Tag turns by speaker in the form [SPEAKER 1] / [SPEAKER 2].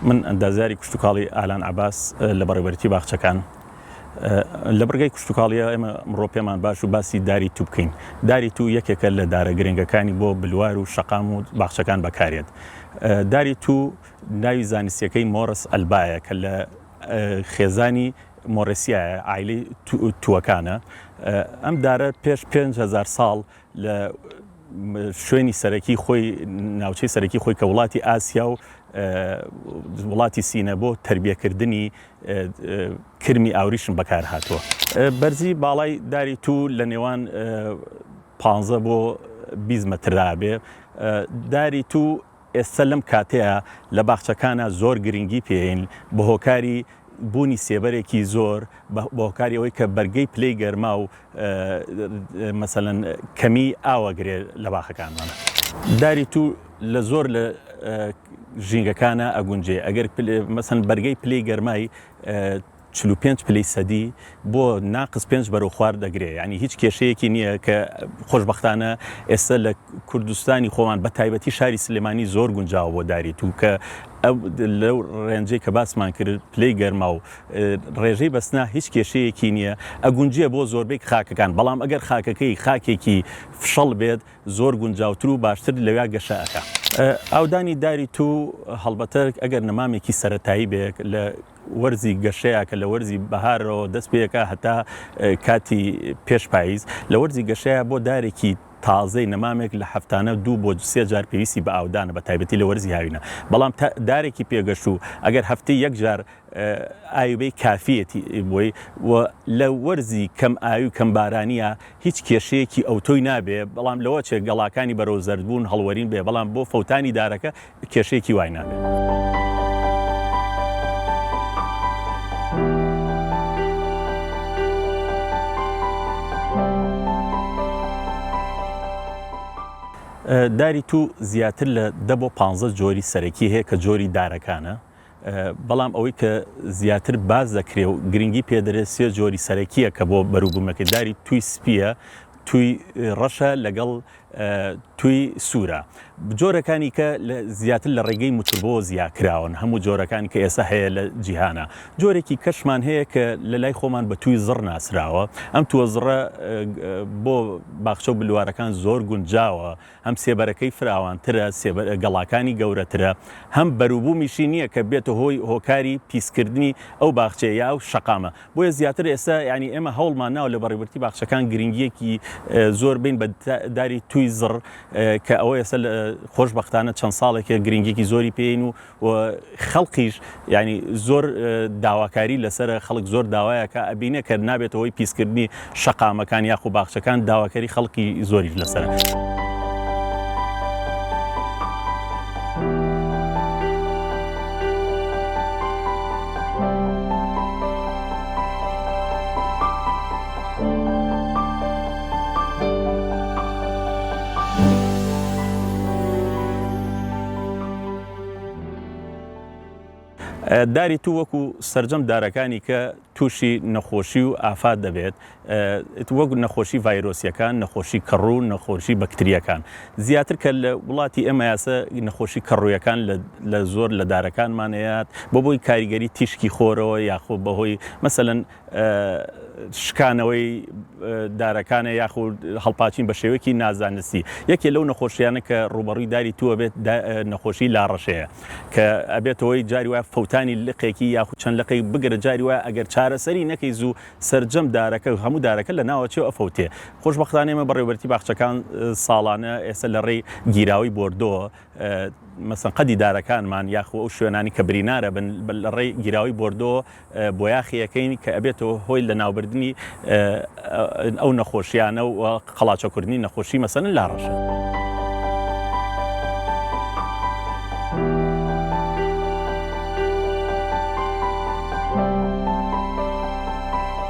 [SPEAKER 1] من ئەندازیاری کشتوکاڵی ئالان عەباس لە بەڕێوەبەرێتی باخچەکان. لە بڕگەی کشتوکاڵیە ئێمە ئەمڕۆ پێمان باش و باسی داری توو بکەین. داری توو یەکێکە لە دارە گرنگەکانی بۆ بلوار و شەقام و باخچەکان بەکارێت. داری توو ناوی زانستیەکەی مۆرس ئەلبایە کە لە خێزانی مۆرێسیایە، عایلەی تووەکانە. ئەم دارە پێش 5000 ساڵ لە شوێنی سەرەکی خۆی ناوچەی سەرەکی خۆی کە وڵاتی ئاسیا و وڵاتی سینە بۆ تربیەکردنی کرمی ئاوریشم بەکار هاتووە. بەرزی باڵای داری توو لە نێوان 15 بۆ 20 مەتردا بێ. داری توو ئێستا لەم کاتەیا لە باخچەکانا زۆر گرنگی پێین بە هۆکاری بوونی سێبەرێکی زۆر بە هۆکاری ئەوەی کە بەرگەی پلەی گەرما و مەسەلەن کەمی ئاوە گرێ لە باخەکانمان. داری توو لە زۆر لە ژینگەکانا ئەگونجێ ئەگەر مەسەن بەرگەی پلەی گەرمای 45 پلەی سەدی بۆ ناقس پێنج بەرەو خوار دەگرێ یانی هیچ کێشەیەکی نییە کە خۆشبەختانە ئێستا لە کوردستانی خۆمان بە تایبەتی شاری سلێمانی زۆر گونجاوە بۆ داری توو کە لەو range ەی کە باسمان کرد پلەی گەرما و ڕێژەی بەستنا هیچ کێشەیەکی نییە ئەگونجێ بۆ زۆربەی خاکەکان بەڵام ئەگەر خاکەکەی خاکێکی فشەڵ بێت زۆر گونجاوتر و باشتر لەویا گەشە ئەکا. ئاودانی داری توو هەڵبەتە ئەگەر نەمامێکی سەرەتایی بێ لە وەرزی گەشەیە کە لە وەرزی بەهارەوە دەست پێکا هەتا کاتی پێش پاییز، لە وەرزی گەشەیە بۆ دارێکی تازەی نەمامێک لە هەفتانە دوو بۆ سێ جار پێویستی بە ئاودانە بە تایبەتی لە وەرزی هاوینە بەڵام دارێکی پێگەشتوو ئەگەر هەفتەی یەک جار ئاوی بەی کافیەتی بۆی و لە وەرزی کەم ئاوی و کەم بارانیە هیچ کێشەیەکی ئەوتۆی نابێ بەڵام لەوە چێ گەڵاکانی بەرەو زەردبوون هەڵوەرین بێ بەڵام بۆ فەوتانی دارەکە کێشەیەکی وای نابێ. داری توو زیاتر لە دە بۆ پانزە جۆری سەرەکی هەیە کە جۆری دارەکانە بەڵام ئەوەی کە زیاتر باس دەکرێ و گرنگی پێدرێت سێ جۆری سەرەکیە کە بۆ بەروبوومەکەی داری تووی سپیە تووی ڕەشە لەگەڵ تووی سوورە. جۆرەکانی کە زیاتر لە ڕێگەی موتوربەوە زیا کراون هەموو جۆرەکان کە ئێستا هەیە لە جیهانە. جۆرێکی کەشمان هەیە کە لە لای خۆمان بە تووی زڕ ناسراوە. ئەم تووە زڕە بۆ باخچە و بلوارەکان زۆر گونجاوە. هەم سێبەرەکەی فراوانترە، سێبەر گەڵاکانی گەورەترە، هەم بەروبوومیشی نییە کە بێتە هۆی هۆکاری پیسکردنی ئەو باخچەیە یا ئەو شەقامە. بۆیە زیاتر ئێستا یانی ئێمە هەوڵمان ناوە لە بەڕێوەبەرێتی باخچەکان گرنگییەکی زۆر بین بە داری تووی زڕ کە ئەوە ئێستا خۆشبەختانە چەند ساڵێکە گرنگییەکی زۆری پێین و و خەڵکیش یانی زۆر داواکاری لەسەرە خەڵک زۆر داوایەکە ئەبینێ کە نابێتە هۆی پیسکردنی شەقامەکان یاخو باخچەکان داواکاری خەڵکی زۆریش لەسەرە. داری توو وەکو سەرجەم دارەکانی کە تووشی نەخۆشی و ئافات دەبێت وەک نەخۆشی ڤایرۆسیەکان نەخۆشی کەڕوو نەخۆشی بەکتریەکان زیاتر کە لە وڵاتی ئێمە یاسە نەخۆشی کەڕوویەکان لە زۆر لە دارەکانمانەیەات بۆ بۆی کاریگەری تیشکی خۆرەوە یاخۆ بەهۆی مەسەلەن شکانەوەی دارەکانە یاخود هەڵپاچین بە شێوەیەکی نازانستی یەکێ لەو نەخۆشیانە کە ڕووبەڕووی داری تووە بێت نەخۆشی لاڕەشەیە کە ئەبێتەوەی جاری وایە فەوتانی لقێکی یاخود چەند لقێک بگرە جاری وایە ئەگەر چارەسەری نەکەی زوو سەرجەم دارەکە هەموو دارەکە لە ناوەچێ و ئەفەوتێ خۆشبەختانە ئێمە بەڕێوەبەرێتی باخچەکان ساڵانە ئێستا لە ڕێی گیراوەی بۆردۆ مەسەن قەدی دارەکانمان یاخو ئەو شوێنانی کە برینارە بن لە ڕێی گیراوەی بۆردۆ بۆیاخی ئەکەین کە ئەبێتە هۆی لەناوبردنی ئەو نەخۆشیانە و قەڵاچۆکردنی نەخۆشی مەسەلەن لاڕەشە.